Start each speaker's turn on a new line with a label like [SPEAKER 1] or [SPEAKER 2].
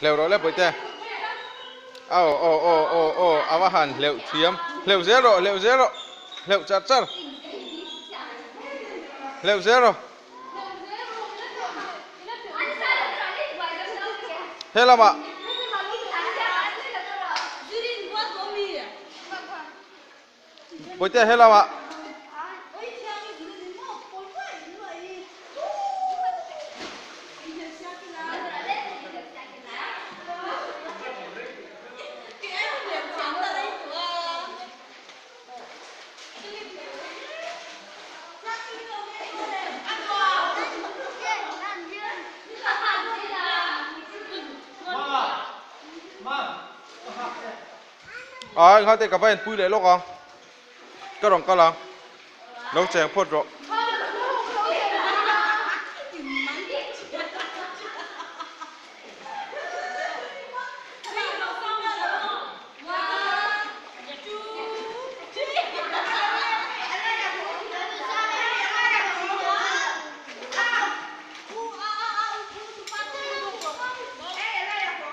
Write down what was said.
[SPEAKER 1] Hleuh rawh le Bawihte. Aw aw aw aw aw a va han hleuh thiam. Hleuh zel rawh hleuh zel rawh. Hleuh char char. Hleuh zel rawh. He lamah. Bawihte he lamah. Ai nghate ka va en pui leh lawk ang ka rawn kal ang lo cheng phawt rawh.